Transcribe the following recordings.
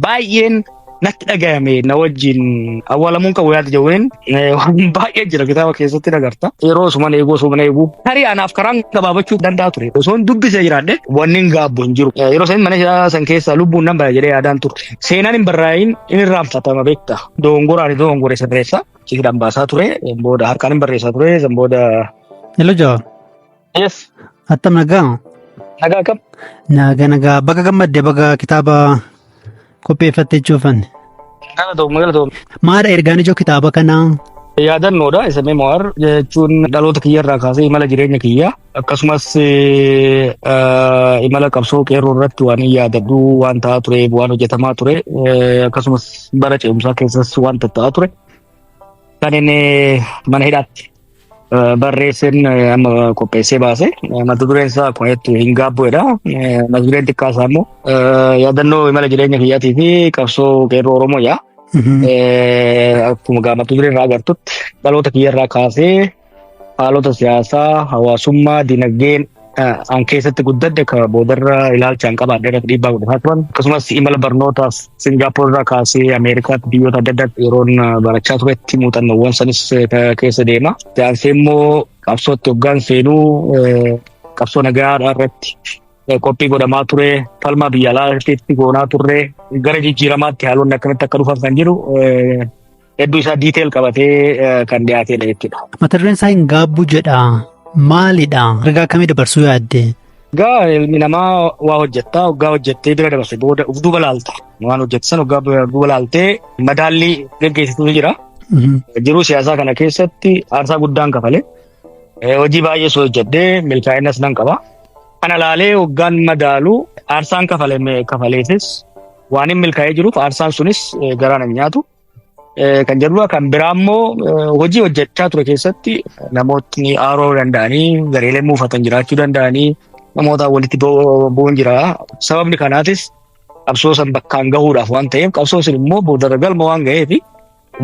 Baay'een natti dhagayame na wajjin awwaalamuun qabu yaada jawween waan baay'ee jira kitaaba keessatti nagarta. Yeroo osuman eeguu osuman eeguu tarii anaaf karaan gabaabachuu danda'a ture. Osoon dubbisee jiraadhe wanni hin gaabbu hin jiru. Yeroo san mana hidhaa san keessa lubbuun nan baya jedhee yaadaan ture. Seenaan hin barraa'in in irraanfatama beekta. Dogongoraan dogongore sirreessa. Hidhaan baasaa ture. Booda harkaan hin barreessaa ture. San booda. Hello Jawar. Yes. Attam nagaa? Nagaa kam? Nagaa nagaa baga gammadde baga kitaaba qopheeffatte jechuufan. Galatoom galatoom. Maadha ergaan ijoo kitaaba kanaa? Yaadannoodha isa memoir jechuun dhaloota kiyyarraa kaasee imala jireenya kiyyaa akkasumas imala qabsoo qeerroo irratti waan hin yaadadhu waan ta'aa ture waan hojjetamaa ture akkasumas bara ce'umsaa keessas waan tatta'aa ture kan inni mana hidhaatti barreesseen amma qopheessee baase mata dureen isaa akkuma jettu hin gaabbu'edha. Mata dureen xiqqaa isaa immoo yaadannoo imala jireenya kiyyaatii fi qabsoo qeerroo Oromoo yaa. Akkuma gaa mata dureen irraa agartutti dhaloota kiyyarraa kaasee haalota siyaasaa, hawaasummaa, dinagdeen an keessatti guddadhe ka boodarra ilaalcha an qabaadhe irratti dhiibbaa godhataa turan. Akkasumas imala barnootaaf Singaappoor irraa kaasee Ameerikaatti biyyoota adda addaatti yeroon barachaa turetti muuxannoowwan sanis keessa deema. Itti aansee immoo qabsootti hoggaan seenuu qabsoo nagaa irratti qophii godhamaa ture, falmaa biyya alaatti goonaa turre, gara jijjiiramaatti haalonni akkamitti akka dhufan kan jiru hedduu isaa detail qabatee kan dhiyaatedha jechuudha. Mata dureen isaa hin gaabbu jedha. Maalidha? Ergaa akkamii dabarsuu yaadde? Egaa ilmi namaa waa hojjetta, hoggaa hojjettee bira dabarse booda uf duuba laalta. Waan hojjette sana hoggaa duuba laaltee madaallii geggeessitutu jira. Jiruu siyaasaa kana keessatti aarsaa guddaan kafale. Hojii baay'ees hojjedhee milkaa'inas nan qaba. Kana laalee hoggaan madaalu aarsaan kafaleefis waan hin milkaa'ee jiruuf aarsaan sunis garaa nan nyaatu. Kan jedhudha. Kan biraa immoo hojii hojjechaa ture keessatti namootni aaroo danda'anii gareeleen muufatan jiraachuu danda'anii namoota walitti bu'uun jira. Sababni kanaatis qabsoo san bakkaan gahuudhaaf waan ta'eef qabsoo sun immoo boodarra galma waan ga'eef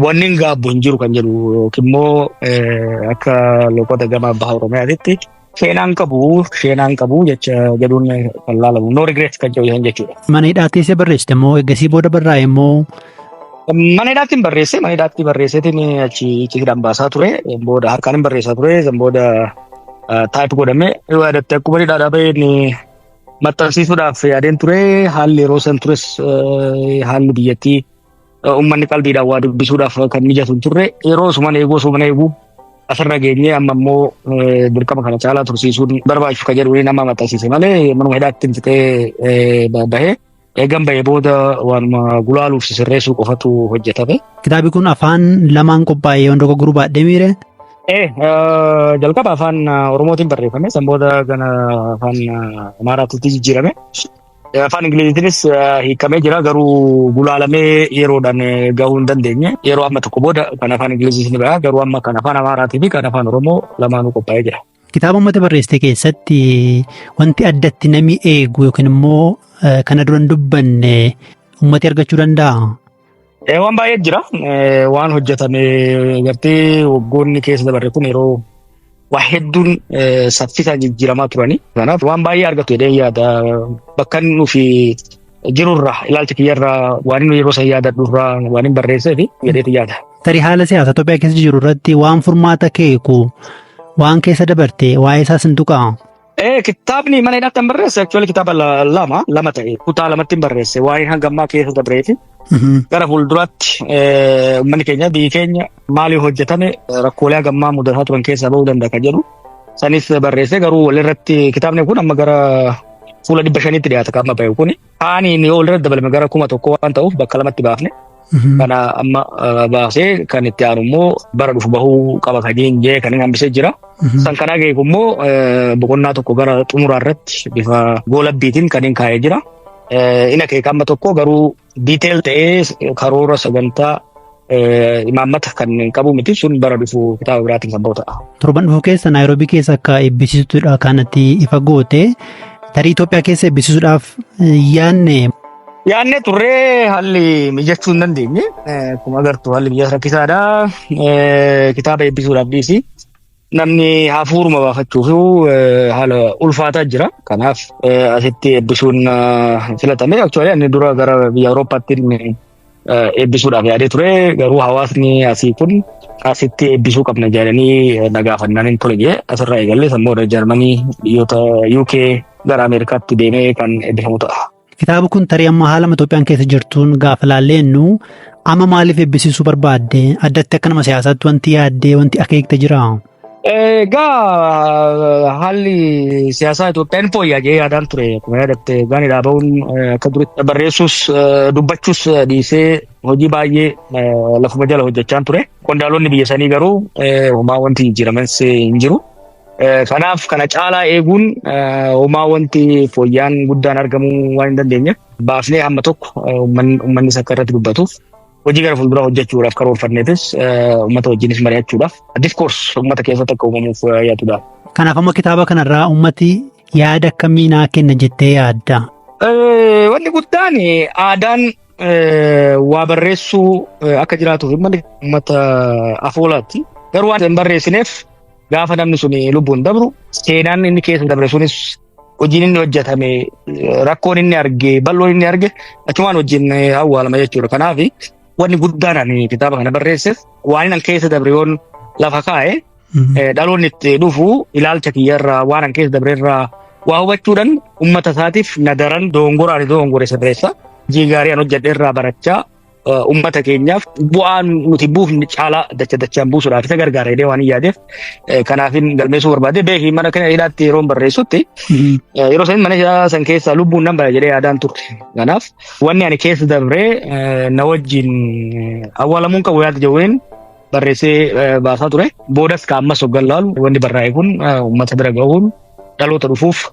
wanni hin gaabbu hin jiru kan jedhu yookiin immoo akka loqoda gama baha Oromiyaatitti seenaan qabu seenaan qabu jecha jedhuun kan laalamu no regret kan jedhu jechuudha. Mana hidhaa teessee barreessite moo eegasii booda barraa'e moo? Mana hidhaatti hin barreesse mana hidhaatti barreesseetiin achi icciitiidhaan baasaa ture booda harkaan hin barreessaa ture san booda type godhame yoo yaadatte akkuma hidhaadhaa baheen maxxansiisuudhaaf yaadeen ture haalli yeroo san tures haalli biyyattii uummanni qalbiidhaan waa dubbisuudhaaf kan mijatu hin turre yeroo osuman eeguu osuman eeguu asirra geenyee amma immoo dirqama kana caalaa tursiisuun barbaachisu kan jedhu nama maxxansiise malee manuma hidhaatti fixee bahee eegan bahee booda waanuma gulaaluuf sirreessuu qofatu hojjetame. Kitaabni kun afaan lamaan qophaa'e yoon dogoggoruu baadhee miire. Jalqaba afaan Oromootiin barreeffame san booda gara afaan Amaaraatti jijjiirame. Afaan Ingiliziitiinis hiikamee jira garuu gulaalamee yeroodhaan gahuu hin dandeenye. Yeroo amma tokko booda kan afaan Ingiliziis ni baha garuu amma kan afaan Amaaraatii fi kan afaan Oromoo lamaanuu qophaa'ee jira. Kitaaba uummata barreessite keessatti wanti addatti namni eegu yookiin immoo kana dura hin dubbanne uummati argachuu danda'a? Waan baay'ee jira. Waan hojjetame gartee waggoonni keessa dabarre kun yeroo waa hedduun saffisaan jijjiiramaa turani. Kanaaf waan baay'ee argatu jedhee yaada. Bakka inni nufi jirurraa ilaalcha kiyyarraa waan inni yeroo san yaadadhurraa waan inni barreessee fi jedheetu yaada. Tarii haala siyaasa Itoophiyaa keessa jiru irratti waan furmaata keeku waan keessa dabarte waa'ee isaa sin tuqaa? Kitaabni mana hidhaatti kan barreesse actually kitaaba lama lama ta'e kutaa lamatti hin barreesse waa'ee hanga ammaa keessa dabreeti. Gara fuulduraatti uummanni keenya biyyi keenya maaliif hojjetame rakkoolee hanga ammaa mudataa turan keessaa bahuu danda'a kan jedhu sanis barreesse garuu walirratti kitaabni kun amma gara fuula 500tti dhiyaata kan amma bahe kuni. Kaaniin yoo walirratti dabalame gara 1000 waan ta'uuf bakka lamatti baafne. Kana amma baasee kan itti aanu immoo bara dhufu bahuu qaba kan jee kan inni hambisee jira. San kanaa geeku immoo boqonnaa tokko gara xumuraa irratti bifa goolabbiitiin kan inni kaa'ee jira. Inni akeeka amma tokko garuu detail ta'ee karoora sagantaa imaammata kan qabu miti sun bara dhufu kitaaba biraatiin kan bahu ta'a. Torban dhufu keessa Naayiroobii keessa akka eebbisiisuudha kanatti ifa goote. Tarii Itoophiyaa keessa eebbisiisuudhaaf yaadne. Yaadne turree haalli mijachuu hin dandeenye. Akkuma agartu haalli biyya rakkisaadha. Kitaaba eebbisuudhaaf dhiisi. Namni hafuuruma baafachuuf haala ulfaataa jira. Kanaaf asitti eebbisuun filatame. Actually ani dura gara biyya Awurooppaatti eebbisuudhaaf yaadee ture. Garuu hawaasni asii kun asitti eebbisuu qabna jedhanii na gaafannaan hin tole jee asirraa eegallee san booda Jarmanii, biyyoota UK, gara Ameerikaatti deemee kan eebbifamu ta'a. Kitaaba kun tarii amma haala Itoophiyaan keessa jirtuun gaafa laalleennu amma maaliif eebbisiisuu barbaadde? Addatti akka nama siyaasaatti wanti yaaddee, wanti akeekte jira? Egaa, haalli siyaasaa Itoophiyaan fooyya'aa jee yaadaan ture. Akkuma yaadatte gaaniidhaa bahuun akka duritti barreessuus dubbachuus dhiisee hojii baay'ee lafuma jala hojjechaan ture. Qondaalonni biyya sanii garuu homaa wanti jijjiiramanis hin jiru. Kanaaf kana caalaa eeguun homaa wanti fooyya'aan guddaan argamuu waan hin dandeenyeef baafnee hamma tokko uummannis akka irratti dubbatuuf, hojii gara fuulduraa hojjechuudhaaf karoorfanneefis, uummata wajjinis mari'achuudhaaf, discourse uummata keessatti akka uumamuuf yaadudha. Kanaaf amma kitaaba kanarraa uummati yaada akkamii naa kenna jettee yaadda? Wanni guddaan aadaan waa barreessuu akka jiraatuuf uummata afoolaatti. Garuu waan hin barreessineef gaafa namni sun lubbuun dabru, seenaan inni keessa dabre sunis, hojiin inni hojjetame, rakkoon inni arge, bal'oon inni arge achumaan wajjin awwaalama jechuudha. Kanaaf wanni guddaan ani kitaaba kana barreesseef waan inni keessa dabre yoon lafa kaa'e, dhaloonni itti dhufu ilaalcha kiyyarraa, waan an keessa dabre irraa waa hubachuudhaan uummata isaatiif na daran dogongora ani dogongore sirreessa. Hojii gaarii an hojjedhe irraa barachaa uummata keenyaaf bu'aa nuti buufne caalaa dacha dachaan buusuudhaaf isa gargaara jedhee waan hin yaadeef kanaafin galmeessuu barbaade. Beeki, mana kana hidhaatti yeroo barreessutti yeroo san mana hidhaa san keessaa lubbuun nan baya jedhee yaadaan turre. Kanaaf wanni ani keessa dabree na wajjin awwaalamuun qabu yaada jedhuun barreessee baasaa ture. Boodas ka ammas hoggan laalu wanni barraa'e kun uummata bira gahuun dhaloota dhufuuf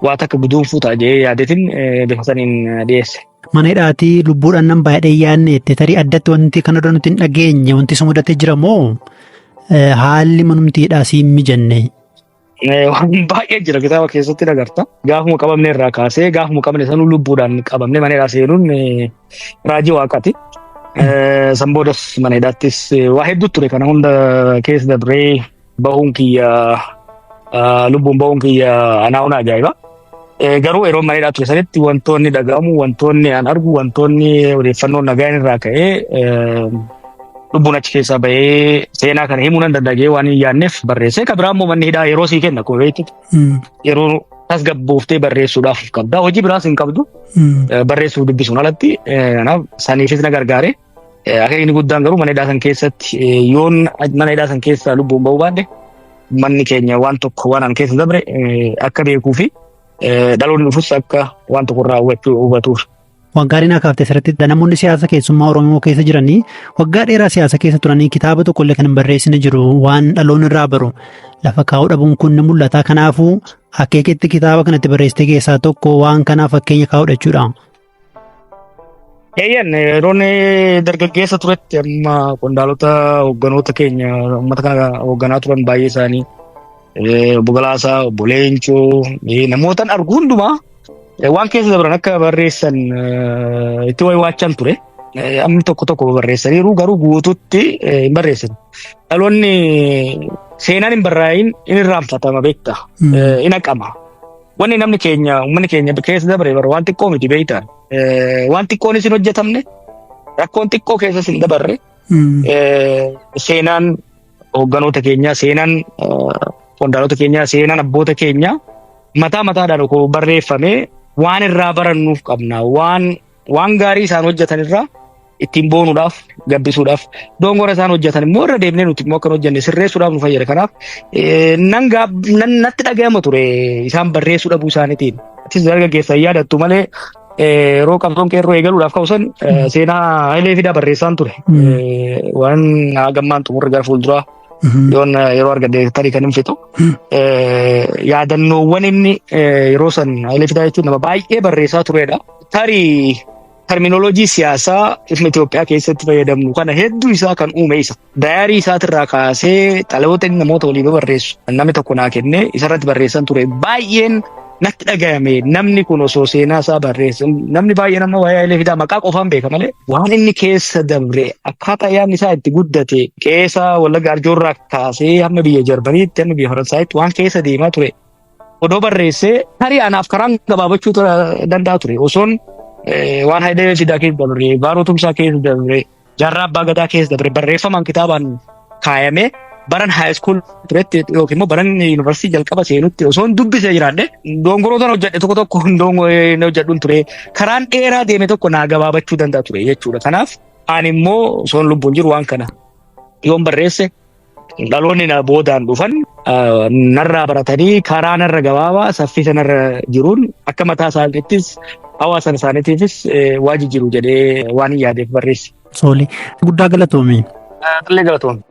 waa takka guduunfuu ta'a jedhee yaadeetiin bifa saniin dhiyeesse. Mana hidhaatii lubbuudhaan nan baay'ee yaadne jette, tarii addatti wanti kana dura nuti hin dhageenye wanti isa mudatee jira moo haalli manumti hidhaa siin mijanne? Waan baay'ee jira, kitaaba keessatti agarta. Gaafuma qabamne irraa kaasee, gaafuma qabne sanuu lubbuudhaan qabamne mana hidhaa seenuun raajii waaqaati. San boodas mana hidhaattis waa hedduu ture. Kana hunda keessa dabree bahuun kiyya, lubbuun bahuun kiyya anaa una ajaa'iba. Garuu yeroo mana hidhaa ture sanitti wantoonni dhaga'amu, wantoonni an argu, wantoonni odeeffannoon nagaan irraa ka'ee lubbuun achi keessaa bahee seenaa kana himuu nan danda'a waan hin yaadneef barreessee. Kan biraa immoo manni hidhaa yeroo sii kenna, akkuma beektu yeroo tasgabbooftee barreessuudhaaf qabda. Hojii biraas hin qabdu barreessuuf dubbisuun alatti. Kanaaf saniifis na gargaare. Akeekni guddaan garuu mana hidhaa san keessatti yoon mana hidhaa san keessaa lubbuun bahuu baadhe, manni keenya waan tokko waan an keessa dabre akka beekuu fi dhaloonni dhufus akka waan tokko irraa hubatuuf. Waan gaarii naa kaaftee asirratti. Namoonni siyaasa keessummaa Oromoo keessa jiranii waggaa dheeraa siyaasa keessa turanii kitaaba tokkollee kan hin barreessine jiru. Waan dhaloonni irraa baru lafa kaa'uu dhabuun kun ni mul'ata. Kanaafuu akeekitti kitaaba kanatti barreessite keessaa tokko waan kanaaf fakkeenya kaa'uudha jechuudha. Eeyyan, yeroon dargaggeessa turetti amma qondaalota hoogganoota keenya uummata kana hoogganaa turan baay'ee isaanii, obbo Galaasaa, obbo Leencoo, namootan argu hundumaa waan keessa dabran akka barreessan itti waywaachan ture. Amni tokko tokko barreessaniiru, garuu guututti hin barreessan. Dhaloonni seenaan hin barraa'in in irraanfatama, beekta. In haqama. Wanni namni keenya, uummanni keenya keessa dabre bara waan xiqqoo miti, beektaa. Waan xiqqoonis hin hojjetamne, rakkoon xiqqoo keessas hin dabarre. Seenaan hoogganoota keenyaa, seenaan qondaalota keenyaa, seenaan abboota keenyaa mataa mataadhaan okoo barreeffamee waan irraa barannuuf qabna. Waan gaarii isaan hojjetan irraa ittiin boonuudhaaf, gabbisuudhaaf, dongora isaan hojjetan immoo irra deemnee nuti immoo akka hin hojjenne sirreessuudhaaf nu fayyada. Kanaaf nan nan natti dhaga'ama ture isaan barreessuu dhabuu isaaniitiin. Atis dargaggeessa hin yaadattu malee yeroo qabsoon qeerroo eegaluudhaaf ka'u san seenaa Hayilee Fidaa barreessaan ture. Waan hagammaan xumurre gara fuulduraa yoon yeroo argadhe tarii kan hin fixu. Yaadannoowwan inni yeroo san, Hayilee Fidaa jechuun nama baay'ee barreessaa turedha. Tarii terminoloojii siyaasaa ifma Itoophiyaa keessatti fayyadamnu kana hedduu isaa kan uume isa. Dayaarii isaatirraa kaasee xalayoota inni namoota walii barreessu namni tokko naa kennee isarratti barreessan ture. Baay'een Natti dhagayame, namni kun osoo seenaa isaa barreesse. Namni baay'een amma waa'ee Hayilee Fidaa maqaa qofaan beeka malee waan inni keessa dabre, akkaataa yaadni isaa itti guddate, qeesa Wallagga Arjoorraa kaasee hamma biyya Jarmaniitti, hamma biyya Faransaayitti waan keessa deemaa ture odoo barreessee, tarii anaaf karaan gabaabachuu danda'a ture. Osoon waan Hayilee Fidaa keessa dabre, Baaroo Tumsaa keessa dabre, Jaarraa Abbaa Gadaa keessa dabre barreeffamaan kitaabaan kaayamee baran high school turetti yookiin immoo baran yuunivarsiitii jalqaba seenutti osoon dubbisee jiraadhe, dongoroota hojjedhe tokko tokko hin hojjedhuun ture, karaan dheeraa deeme tokko naa gabaabachuu danda'a ture jechuudha. Kanaaf ani immoo osoon lubbuun jiru waan kana yoon barreesse, dhaloonni na boodaan dhufan narraa baratanii karaa narra gabaabaa saffisa narra jiruun akka mataa isaaniittis hawaasa isaaniitiifis waa jijjiiru jedhee waan hin yaadeef barreesse. Sooli, guddaa galatoomi. Illee galatoomne.